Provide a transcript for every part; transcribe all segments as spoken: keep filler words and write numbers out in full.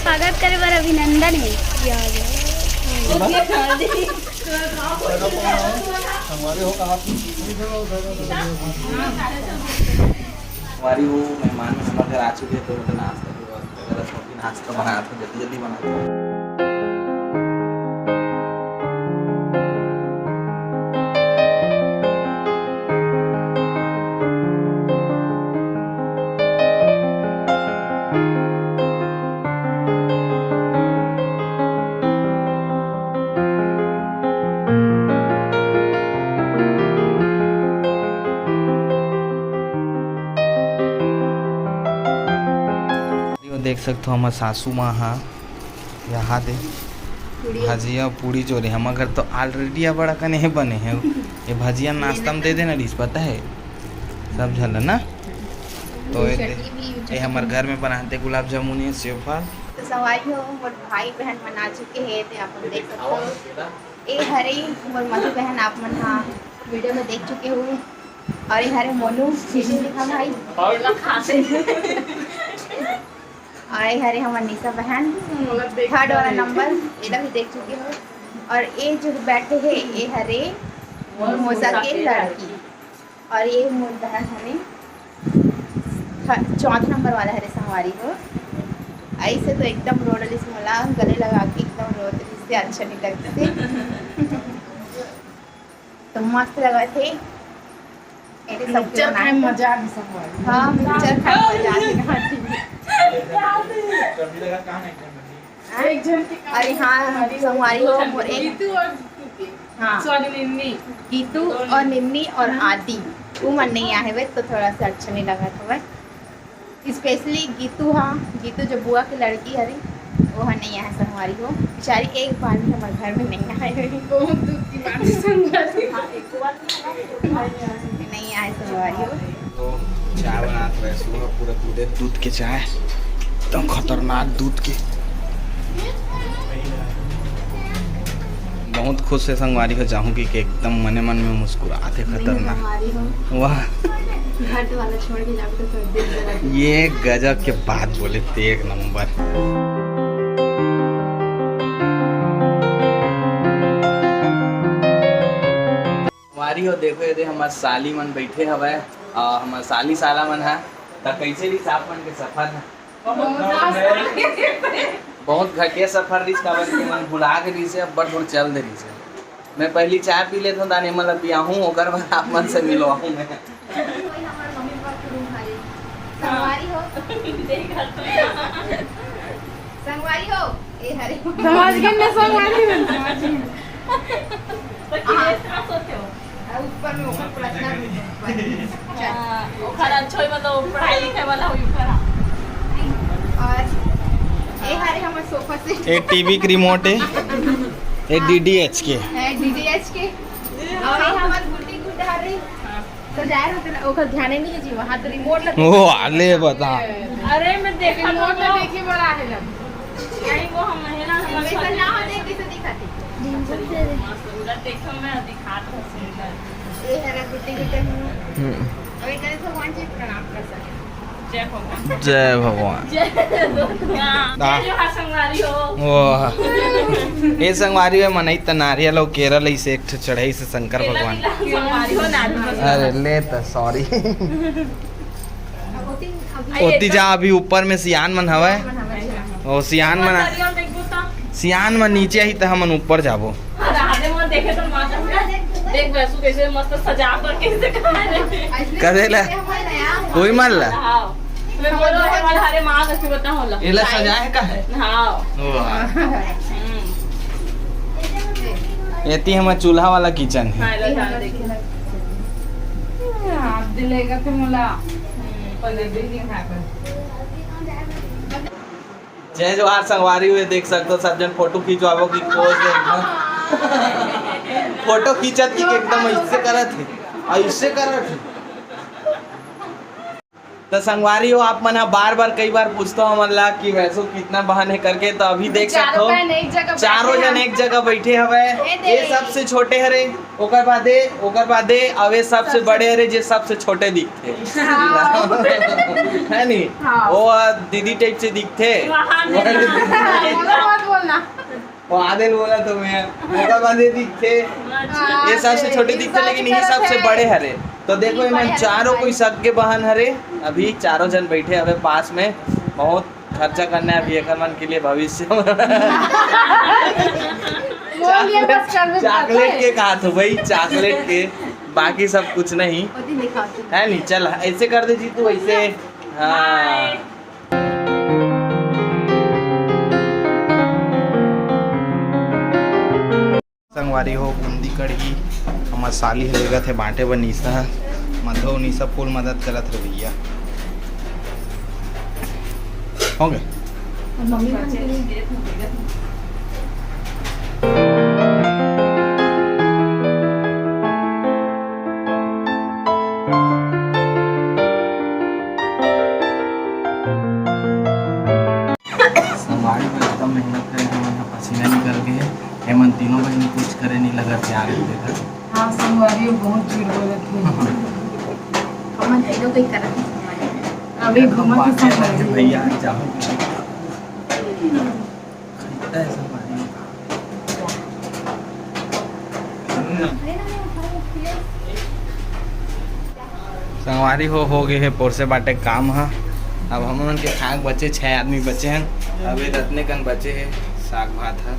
स्वागत करे बर अभिनंदन हे। हमारी वो मेहमान हमारे घर आ चुके हैं, तो मतलब नाश्ता के व्यवस्था वगैरह सब भी, नाश्ता बनाया था, जल्दी जल्दी बनाया था। देख सकथो, हमर सासू माँ हा यहाँ दे पूड़ी। भजिया पूड़ी जोरे। हमर घर तो already बड़ा कने हे बने हे। ये भजिया नाश्ता में दे देना रिस, पता है, सब झन ला ना। तो ये दे, ये हमर घर में बनाते गुलाब जामुन, ये सेव फल। तो संगवारी हो, मोर भाई बहन मन आ चुके हैं, तो आप मन देख सकते हो। ए हरे मोर मधु बहन, आप मन हा वीडियो में देख चुके हो। और ए हरे मोनू, पीछे दिखा भाई। और ए हरे हमर निशा बहन, थर्ड वाला नंबर, एला भी देख चुके हो। और ये जो बैठे है, ये हरे मोसा के लड़की। और ये मोर बहन हरे, थ-, चौथा नंबर वाला हरे संगवारी हो। ऐसे तो एकदम रोड वाली से मोला गले लगा के एकदम रोत रहिस, अच्छा नहीं लगते। तो मस्त लगा थे। एके सब पिक्चर खाए में मजा आ गई संगवारी। हाँ, पिक्चर खाए में मजा आ गई। एक झन के अरे हाँ, संगवारी हो, मोर एक गीतू और गीतू के। हाँ। सॉरी, निन्नी। गीतू और निन्नी और आदि, वो मन नहीं आए हुए, तो थोड़ा सा अच्छा नहीं लगा था वह। Specially गीतू, हाँ, गीतू जो बुआ की लड़की हरी, वो ह नहीं आए संगवारी हो। बेचारी एक बार भी हमर घर में नहीं आए हुए। बहुत दुख की बात है संगवारी। हाँ, एक बार नहीं आए संगवारी हो। तो चाय बनात रहे, सुबह पूरा दूधे दूध के चाय, एकदम खतरनाक दूध के। बहुत खुश है संगवारी हो, जाहूँ कि एकदम मने मन में मुस्कुरात है, खतरनाक। वाह। घर वाला छोड़ के जाओ तो थोड़ा दिल जला। ये गजब के बात बोले थे, एक नंबर। संगवारी हो, देखो, ये दे हमर साली मन बैठे हवय, आ, हमर साली साला मन ह। त कैसे रहिस आप मन के सफर ह? बहुत घटिया सफर रहिस, काबर कि मन भुला के रहिस हे, अब्बड़ दूर चल दे रहिस हे। मैं पहली चाय पी लेथों, ताने मन ल पियाहूँ, ओकर बाद आप मन से मिलवाहूँ मैं। संगवारी हो। संगवारी हो। ए हरे। समझ गए ना, संगवारी में। समझ गए। तो कि हाँ। देश कहाँ सोते हो? आ, ऊपर में ओकर प्रश्न भी ऊपर। हाँ, ओकर अच्छो ही, मतलब, पढ़ाई लिखाई वाला हुई ऊपर। हाँ। और ए हरे हमर सोफा सेट। ए टीवी के रिमोट है। ए डीडीएच के। ए डीडीएच के। और ये हमर गुड्डी गुड्डा हरे। हाँ। तो जाए रहते ना, ओकर ध्यान ही नहीं है जी, वहाँ तो रिमोट लगे। ओ, आले बता। अरे, मैं देखा रिमोट तो लगे के बड़ा है ना। नहीं, वो हम है ना, हम वैसा ना हो, देख कैसे दिखाती। मस्त, पूरा देखो, मैं दिखात हूँ सुंदर। ये है ना, गुड्डी गुड्डी। हम्म। अभी कल भगवान जी प्रणाम कर सके। जय भगवान। जय भगवान। जय दुर्गा। हाँ। जय जोहार संगवारी हो। वाह। ए संगवारी हो, मनई त नारियल अउ केरा लइसे एक ठो चढ़ाई से शंकर भगवान। संगवारी हो, नारियल। अरे ले त, सॉरी। ओती जा, अभी ऊपर में सियान मन हवय। ओ सियान मन, नारियल देखबो त। सियान मन नीचे आही त हमन ऊपर जाबो। राधे मन देखे तो माता देख वैसु कैसे मस्त सजा कर कैसे खा रहे। करे ला। कोई मन ला। हाँ। मैं बोलो, "अरे, हमारे माँ का क्यों बता होला?" एला सजाए का है? हाँ। वाह। हम्म। एती हमर चूल्हा वाला किचन है। हाँ, लो, जाओ, देखिए। आप दिलेगा तो मोला हम्म। पनीर भी नहीं खा कर। जय जोहार संगवारी हो, देख सकते हो सब जन फोटो खिंचवाबो की पोज दे। फोटो खींचत की एकदम ऐसे करत है, ऐसे करत है। तो संगवारी हो, आप मन ह बार बार कई बार पूछता हमन ला कि वैसो कितना बहन है करके, तो अभी देख सकते हो, चारों जन एक जगह बैठे हवय। ये सबसे छोटे हरे, ओकर बादे, ओकर बादे, अउ ये सबसे बड़े हरे, जे सबसे छोटे दिखथे। हाँ। है नी? हाँ। वो दीदी टाइप से दिखथे। मत बोलना। वो आदिल बोला तो मैं, ओकर बादे दिखथे। हाँ, ये सबसे छोटे दिखथे, लेकिन ये सबसे बड़े हरे। तो देखो, ये मन चारों कोई सगे बहन हरे। अभी चारों जन बैठे हवे पास में, बहुत खर्चा करना है अभी एकर मन के लिए भविष्य में। चॉकलेट के कहा तो भाई, चॉकलेट के, बाकी सब कुछ नहीं। है नहीं, चल ऐसे कर दे जीतू, ऐसे। हाँ। संगवारी हो, बूंदी कढ़ी हमर साली ह लेगत हे बांटे बर। निशा ह, मधो निशा फुल मदद करत रे भैया। हो गए। संगवारी हो, एकदम मेहनत करे हमन ह, पसीना निकल गए हे। एमन तीनों बहिनी कुछ करे नहीं लगत हे, आगे देखत। हाँ, संगवारी हो बहुत झूठ बोलत हे। हमन तीनों कहीं करत नहीं संगवारी। अभी घूमत हे संगवारी। भैया, जाओ। खरीदता है संगवारी हो। संगवारी हो, हो गए हे पोरसे बाटे काम ह। अब हमन के खाए के बचे, छह आदमी बचे हैं। अब ये रतने कन बचे हे साग भात ह।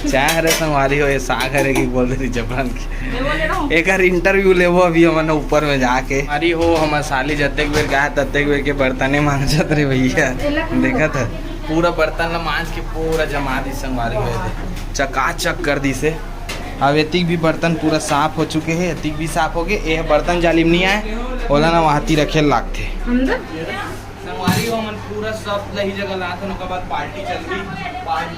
चाय हरे संगवारी हो, ये साग हरे कि बोल दे जबरन की। एकर इंटरव्यू लेबो अभी हमन ऊपर में जाके। अरे हो, हमर साली जतेक बेर गाय ततेक बेर के बर्तने मांजत रे भैया। देखत ह, पूरा बर्तन ला मांज के पूरा जमा दी संगवारी हो, चकाचक कर दी से। अब एतिक भी बर्तन पूरा साफ हो चुके हे, एतिक भी साफ हो गए। ये बर्तन जाली में नहीं आए, ओला ना वहां ती रखे लागथे। संगवारी हो, हमन पूरा सब लही जगह लात हन, ओकर बाद पार्टी चल रही, पार्टी।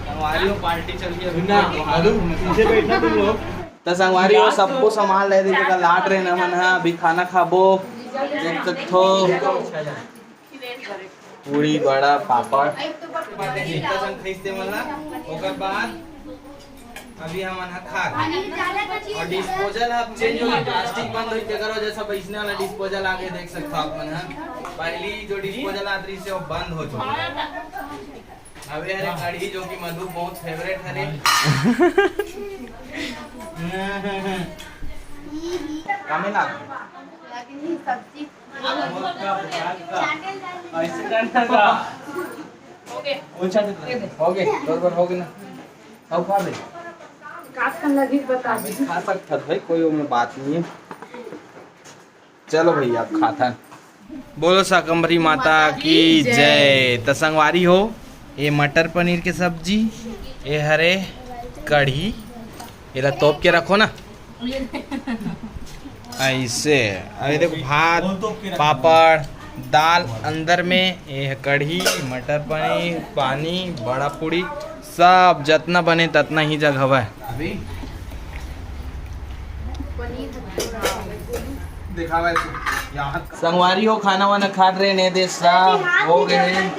संगवारी हो, पार्टी चल रही अभी। ना, मधु, पीछे बैठना तुम लोग। तो संगवारी हो, सबको सामान ले दे जगह लाट रहे हमन ह। अभी खाना खाबो, देख सकथो। पूड़ी, बड़ा, पापड़। खींचते मन ला, ओकर बाद अभी हमन ह खा। और डिस्पोजल अब चेंज हो गया, प्लास्टिक बंद हो गया, तेकर वजह से अब अइसने वाला डिस्पोजल आ गए, देख सकते हो आप मन ह। पहली जो डिस्पोजल आत रही से वो बंद हो चुका है। अबे अरे कढ़ी जो कि मधु बहुत फेवरेट हरे। कामे ना। सब्जी। ऐसे करना का? हो गए। हो गए, बरोबर हो गए ना। अब खा ले। काट कर लगी बता दे। खा सकत भाई, कोई ओमे बात नहीं है। चलो भैया, अब खाथन। बोलो शाकंभरी माता की जय। त संगवारी हो, ये मटर पनीर के सब्जी, ये हरे कढ़ी, एला तोप के रखो ना। ऐसे, अरे देखो, भात, पापड़, दाल अंदर में, ये है कढ़ी, मटर पनीर, पानी, बड़ा पूड़ी, सब जतना बने ततना ही जगह हवय। अभी दिखावा ऐसे, यहाँ संगवारी हो, खाना वाना खात रहे ने दे, सब हो गए।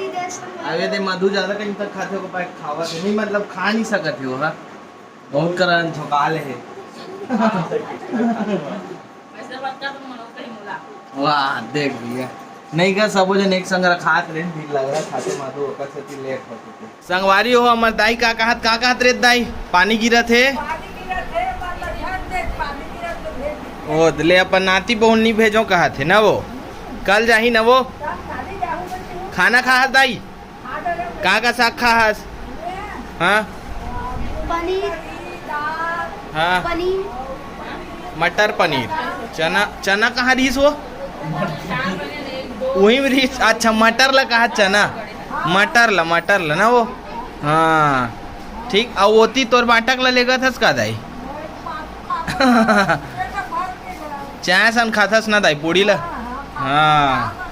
अरे दे मधु ज्यादा टाइम तक खाते हो, खावा से नहीं, मतलब खा नहीं सकते हो, हाँ। बहुत करा झोंका ले हे। वाह, देख भैया, नहीं का सबो जन एक संग रखात रहे, भीड़ लग रहा खाते माधो ओकर सेती लेट होत हे। संगवारी हो, हमर दाई का कहत, का कहत रे दाई? पानी गिरत हे। ओ, ले अपन नाती बहू नी भेजो कहत हे ना वो, कल जाही ना वो। खाना खाहत दाई? का का साग खाहस? हाँ? पनीर। हाँ। पनीर। मटर पनीर। चना, चना कहाँ रहीस वो? वही में रहीस। अच्छा, मटर ला कहा चना? मटर ला, मटर ला ना वो। हाँ। ठीक, अउ ओती तोर बाटक ला लेगत हस का दाई? चाय सन खाथस ना दाई, पूड़ी ला? हाँ।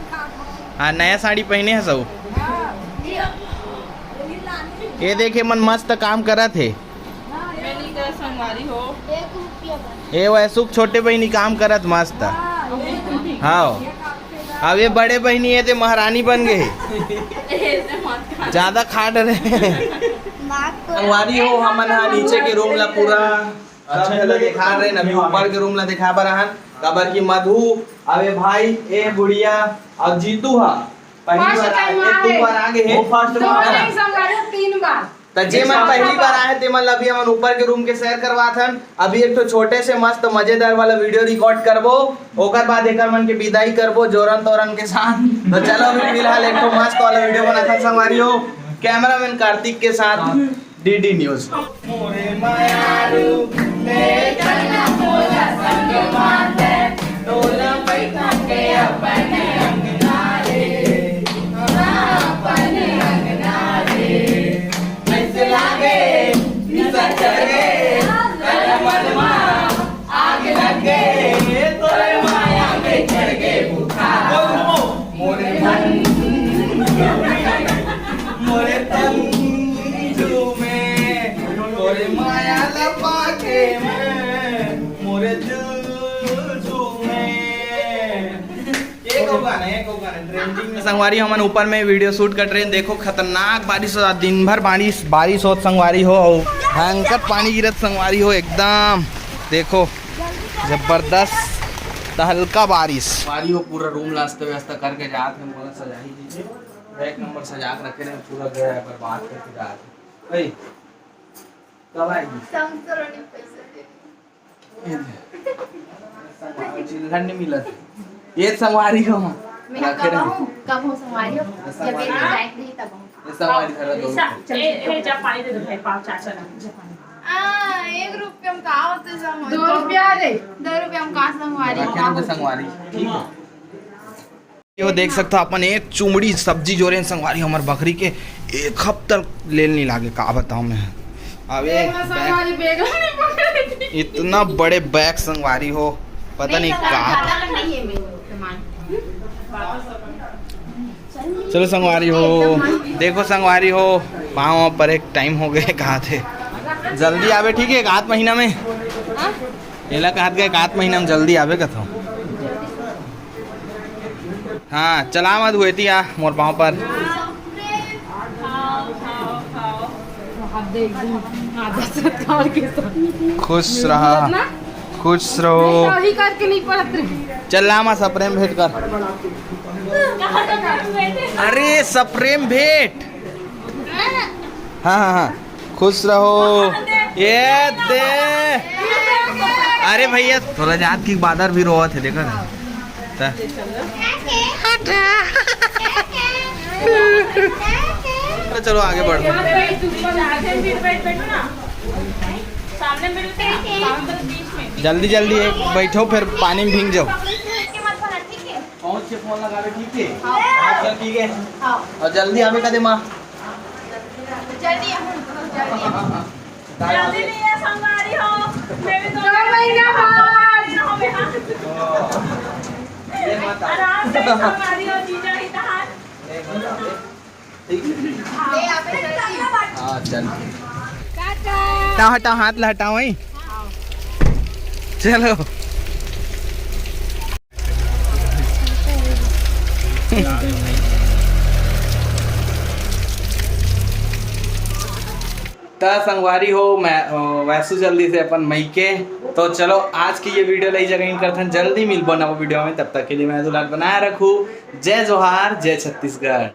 हाँ, नया साड़ी पहने हस अउ। ये देखे मन मस्त काम करत हे। मैं नहीं कर संगवारी हो। ए वैसुक छोटे बहिनी काम करत मस्त। हाँ, अब ये बड़े बहिनी हे ते महारानी बन गे हे। ज्यादा खा डरे। संगवारी हो, हमन हा नीचे के रूम ला पूरा अच्छा ला दिखा रहे, अभी ऊपर के रूम ला दिखा बर हन, काबर कि मधु, अबे भाई, ए बुढ़िया, और जीतू हा पहली बार आए, दो बार आगे है। वो first बार है ना? तीन बार। त जे मन पहली बार आए, ते मन ला अभी हमन ऊपर के रूम के सैर करवात हन। अभी एक ठो छोटे से मस्त मजेदार वाला वीडियो रिकॉर्ड करबो, ओकर बाद एकर मन के विदाई करबो जोरन तोरन के साथ। तो चलो अभी फिलहाल एक ठो मस्त वाला वीडियो बनाथन संगवारी हो, कैमरामैन कार्तिक के साथ। DD news. संगवारी, हमन ऊपर में वीडियो शूट करत रहेन। देखो, खतरनाक बारिश होत, दिन भर बारिश, बारिश होत संगवारी हो, अउ भयंकर पानी गिरत संगवारी हो, एकदम देखो, जबरदस्त तहलका बारिश। संगवारी हो, पूरा रूम ला अस्ता व्यस्त करके जात हे, मोला सजाही दीजिए। एक नंबर सजा के रखे रहे, पूरा घर बर्बाद करके जात हे। ए, कब आएगी? संग करो नहीं पैसा दे। चिल्हर नहीं मिलत। ये संगवारी हो। मैं कब आऊँ? कब हो संगवारी हो? जब मेरे जाए नहीं तब आऊँ। ये संगवारी घर दो। ए, ए, जा पानी दे दो भाई, पाँच चार सौ ना, जा पानी। आ, एक रुपया में का होते संगवारी? दो रुपया रे। दो रुपया में का संगवारी? रखे रहो संगवारी, ठीक है। यो देख सकथो अपन, एक चुमड़ी सब्जी जोरे संगवारी, हमर बकरी के एक हफ्ता लेल नहीं लागे, का बताऊं मैं। अबे इतना बड़े बैग संगवारी हो, पता नहीं का। चलो संगवारी हो, देखो संगवारी हो, पाँव पर एक टाइम हो गए, कहा थे जल्दी आवे, ठीक है, एक आध महीना में। एला कहत गए, एक आध महीना में जल्दी आवे कथो। हाँ, चला मत हुए थी आ मोर पाँव पर। खुश रहा, खुश रहो। चल ला मा सप्रेम भेंट कर। अरे सप्रेम भेंट। हाँ हाँ हाँ, खुश रहो। ये दे। अरे भैया, थोड़ा जात की बादर भी रोवत है, देखा ना। त- चलो आगे बढ़ो। जल्दी जल्दी एक बैठो, फिर पानी में भींग जाओ। पहुँच के फोन लगावे, ठीक है? हाँ। अच्छा, ठीक है। हाँ। और जल्दी आवे का दे माँ। जल्दी, जल्दी। जल्दी नहीं है, संगवारी हो। मेरे दो महीना बाद। आराम से संगवारी हो, जीजा ही तहार। हाँ, चल। हटाओ, हटाओ, हाथ ला हटाओ, वहीं। चलो। त संगवारी हो, मैं, अ, वैसु जल्दी से अपन मइके। तो चलो, आज की ये वीडियो ला इही जगह end करथन। जल्दी मिलबो नवा वीडियो में, तब तक के लिए मैं दुलार बनाए रखू। जय जोहार, जय छत्तीसगढ़।